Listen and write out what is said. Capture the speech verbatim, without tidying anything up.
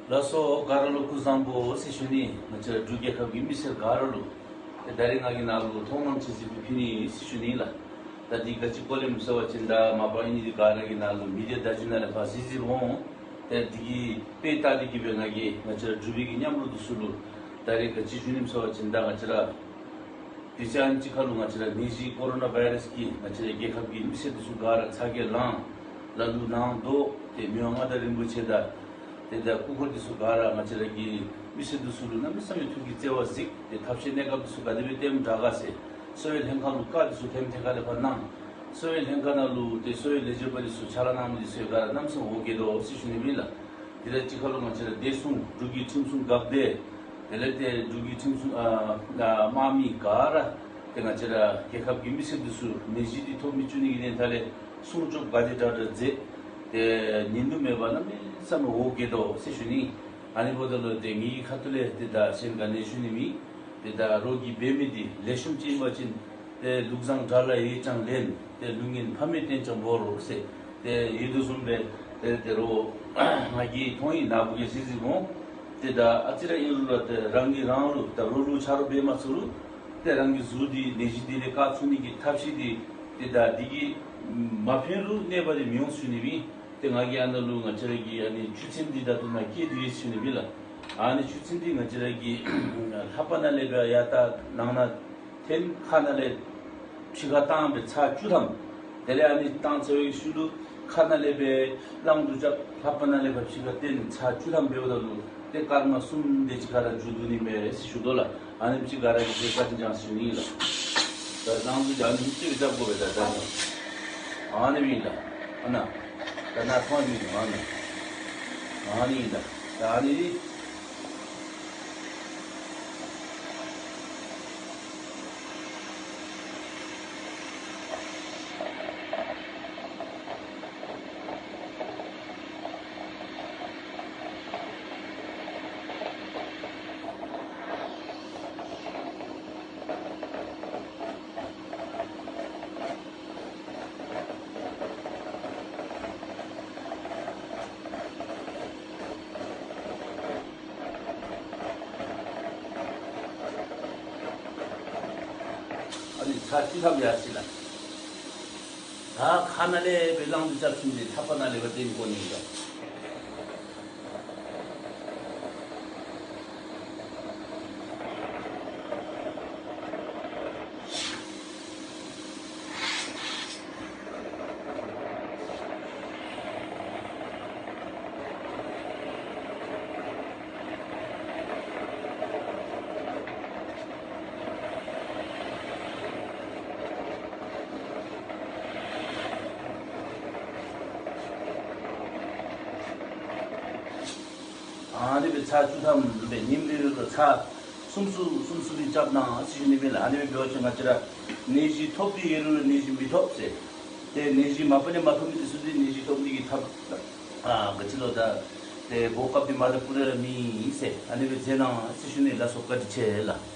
ལགས་སོ། ག་ར་ལོ་སྐུ་བཟང་པོ་ཟེར་ཞུ་ནི། ང་བཅས་འབྲུག་རྒྱལ་ཁབ་ཀྱི་མི་སེར་ག་ར་ལོ། དེ་ད་རེས་ང་གི་ནང་ལོ་མཐོང་སྣང་ཆེ་ཟིག་པུ་ཕི་ནི་ཟེར་ཞུ་ནི་ལ། ད་འདི་ག་ཅི་སྐོར་ལས་མི་ཟེར་བ་ཅིན་ད་མ་པ་ཨིན་ནི་འདི་ག་ར་གི་ནང་ལོ་མི་དེ་ད་ཅི་ན་ལས་ཕ་ཟི་ཟི་བོང་། དེ་འདི་གི་དཔེ་ལྟ་འདི་གི་བས་ང་གི་ང་བཅས་འབྲུག་པའི་གི་མཉམ་རུ་འདུ་སུ་ལུ། ད་རེས་ག་ཅི་ཞུ་ནི་མི་ཟེར་བ་ཅིན་ད་ང་བཅས་ར། དེ་ཅང་གཅིག་ཁ་ལུ་ང་བཅས་ར་ནད་གཞི་ཀོ་རོ་ན་བྷའི་རེ་སི་གིས་ང་བཅས་ར་རྒྱལ་ཁབ་ཀྱི་མི་སེར་དེ་ཚུ་ག་ར་ཚ་གྱང་ལངས། ལ་ལུ་ནང་རྡོ་དེ་མི་དབང་མངའ་བདག་རིན་པོ་ཆེ་དང་། དེ་དང་སྐུ་འཁོར་དེ་ཚུ་ག་ར་ང་བཅས་ར་གི་མི་སེར་དེ་ཚུ་ལུ་གནམ་མེད་ས་མེད་ཐུགས་ཀྱི་བརྩེ་བ་གཟིགས། དེ་ཐབས་ཤེས་གནས་སྐབས་དེ་ཚུ་ག་དེ་སྦེ་བསྟེན་དྲག་ག་ཟེར། གསོ་བའི་ལྷན་ཁག་ལུ་བཀའ་དེ་ཚུ་ཐེམ་ཐེ་ཁ་ལས་ཕར་གནང་། གསོ་བའི་ལྷན་ཁག་ནང་ལུ་དེ་གསོ་བའི་ལས་བྱེད་པ་དེ་ཚུ་ཕྱག་ལཱ་གནང་མི་དེ་ཚུ་ག་ར་གནམ་མེད་ས་མེད་འོ་བརྒྱལ་དོ་ཟེར་ཞུ་ནི་མེན་ལ། དེ་ལས་གཅིག་ཁ་ལུ་ང་བཅས་ར་བདེ་སྲུང་འབྲུག་གི་ཁྲིམས་སྲུང་འགག་སྡེ། དེ་ལས་དེ་འབྲུག་གི་ཁྲིམས་སྲུང་ཨ་ཨ་དམག་མི་ག་ར་དེ་ང་བཅས་ར་རྒྱལ་ཁབ་ཀྱི་མི་སེར་དེ་ཚུ་ནད་གཞི་འདི་ཐོབ་མི་བཅུག་ནི་གི་དོན་དག་ལས་སྲུང་སྐྱོབ་ག་དེ་དྲག་དྲག་མཛད། དེ་ཉིན་དུ་མེད་པར་གནམ་མེད་ས་མེད་འོ་བརྒྱལ་དོ་ཟེར་ཞུ་ནི། ཨ་ནི་འབདཝ་ད་ལུ་དེ་ངེའི་ཁ་ཐུག་ལས་དེ་ད་གཞན་ག་ནི་ཞུ་ནི་མེད། དེ་ད་རོགས་ཀྱིས་འབད་མི་འདི་ལེགས་ཤོམ་ཅིག་ཨིན་པ་ཅིན། དེ་ལུགས་བཟང་དགྲ་ལ་ཡིད་ཀྱང་ལེན། དེ་ལུགས་ངན་ཕ་མས་བསྟན་ཀྱང་འབོར་ཟེར། དེ་ཡོད་དོ་བཟུམ་སྦེ་དེ་དེ་རོགས་ང་གིས་མཐོང་ཡི་ན་བུ་གེ་ཟི་ཟི་མོ། དེ་ད་ཨ་ཙི་ར་ཨིན་རུང་ར་དེ་རང་གིས་རང་ལུ་ད་རོགས་ལུ་ཆ་རོགས་འབད་མ་ཚུགས་རུང་། དེ་རང་གི་གཟུགས་འདི་ནད་གཞི་འདི་ལས་བཀག་ཚུགས་ནི་གི་ཐབས་ཤེས་འདི་དེ་ད་འདི་གིས་མ་ཕན་རུང་གནོད་པ་དེ་མི་འོང་ཟེར་ཞུ་ནི་མེན། དེ་ང་གིས་ཨ་ནཱ་ལུ་ང་བཅས་ར་གི་ཨ་ནི་ཆུ་ཚན་འདི་ད་ལྟོ་ནཱ་སྐྱེས་ཏེ་ཡོད་ཟེར་ཞུ་ནི་མེན་ལ། ཨ་ནི་ཆུ་ཚན་འདི་ང་བཅས་ར་གི་ལྷ་པ་ནང་ལས་སྦེ་ཡར་ད་ནང་ན་ཐེམ་ཁ་ནང་ལས་ཕྱི་ཁར་བཏང་སྦེ་ཚར་བཅུ་ཐམ། དེ་ལས་ཨ་ནི་བཏང་ཚར་བའི་ཤུལ་ལུ་ཁ་ནང་ལས་སྦེ་གླང་དུ་བཅབ། ལྷ་པ་ནང་ལས་ཕར་ཕྱི་ཁར་བཏོན་ཚར་བཅུ་ཐམ་འབདཝ་ད་ལུ་དེ་སྐར་མ་གསུམ་དེ་ཅིག་ཁར་ར་མཇུག་བསྡུ་ནི་མས་ཟེར་ཞུ་དོ་ལ། ཨ་ནི་ཅིག་ག་ར་གིས་དེ་བཀའ་དྲིན་བསྐྱང་ཞུ་ནི་ལ། ད་གླང་དུ་བཅབ་ནི་ཅིག་བཅབ་དགོ་པས་ད་ད་ནི། ཨ་ནི་མེན་ལ། ཨ་ན། ད་ནཱ་མཐོང་མི་འདུག་ཨ་ན། ཨ་ནི་ཨིན་ད། ད་ཨ་ནི། ཨ་ནི་ཚར་བཅུ་ཐམ་ཡར་སི་ལ། ད་ཁ་ནང་ལས་སྦེ་གླང་དུ་བཅབ་ཚུན་ཚོད་ལྷ་པ་ནང་ལས་སྦེ་བཏོན་དགོ་ནི་ཨིན་ད། ཨ་ནི་སྦེ་ཚར་བཅུ་ཐམ་སྦེ་ཉིནམ་རེ་རེ་ལུ་ཚར་གསུམ་གསུམ་གསུམ་གསུམ་རེ་རྐྱབ་གནང་ཟེར་ཞུ་ནི་མས་ལགས། ཨ་ནི་སྦེ་འབད་བ་ཅིན་ང་བཅས་ར་ནད་གཞི་ཐོབ་སྟེ་ཡོད་རུང་ནད་གཞི་མི་ཐོབ་ཟེར། ཏེ་ནད་གཞི་མ་པ་ལས་མ་ཐོབ་མི་དེ་ཚུ་འདི་ནད་གཞི་ཐོབ་ནི་གི་ཐབས་ཨ་ག་ཅི་ལོ་ད་ཏེ་གོ་སྐབས་འདི་མ་ད་ཕུ་རེ་ར་མེད་ཟེར། ཨ་ནི་སྦེ་མཛད་གནང་ཟེར་ཞུ་ནི་ལགས་སོ། བཀའ་དྲིན་ཆེ་ལགས།